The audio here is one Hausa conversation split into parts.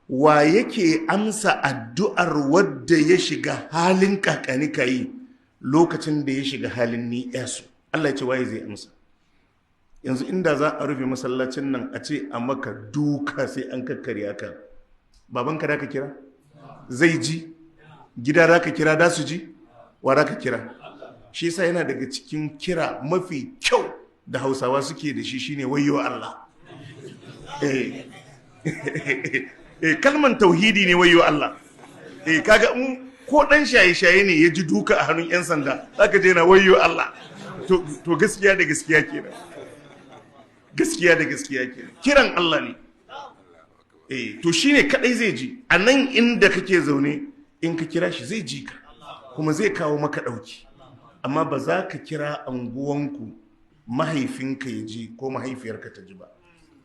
Wa yake amsa addu'ar wadda ya shiga halin kakani kayi lokacin da ya shiga halin ni'yasu? Allah ya ce, waye zai amsa? Yanzu inda za a rufe masallacin nan, a ce a maka duka sai an kakkarya ka, babanka da ka kira zai ji? Gida da ka kira da su ji? Wa da ka kira? Shi yasa yana daga cikin kira mafi kyau da Hausawa suke da shi, shine "Wayyo Allah". Kalman tauhidi ne, "Wayyo Allah". Kaga in ko dan shaye-shaye ne ya ji duka a hannun 'yan sanda, zaka je na "Wayyo Allah". To gaskiya da gaskiya kenan, gaskiya da gaskiya kenan, kiran Allah ne. To shine kadai zai ji. A nan inda kake zaune, in ka kira shi zai ji ka kuma zai kawo maka dauki. Amma ba za ka kira anguwanku mahaifinka ya ji ko mahaifiyarka ta ji ba.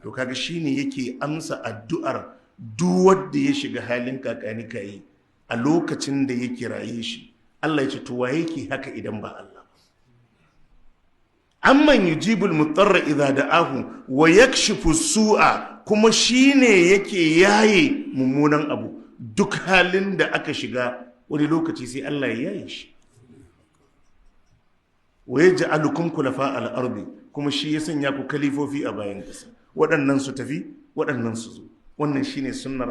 To kaga shine yake amsa addu'ar duk wanda ya shiga halin kakani kayi a lokacin da ya kiraye shi. Allah ya ce, to waye yake haka idan ba Allah? "Amman yujibul mutarra idza da'ahu wa yakshifu su'a", kuma shine yake yaye mummunan abu. Duk halin da aka shiga, wani lokaci sai Allah ya yaye shi. "Wa yaj'alukum khulafa al-ardi", kuma shi ya sanya ku kalifofi a bayan ƙasa, waɗannan su tafi, waɗannan su zo. Wannan shine sunnar.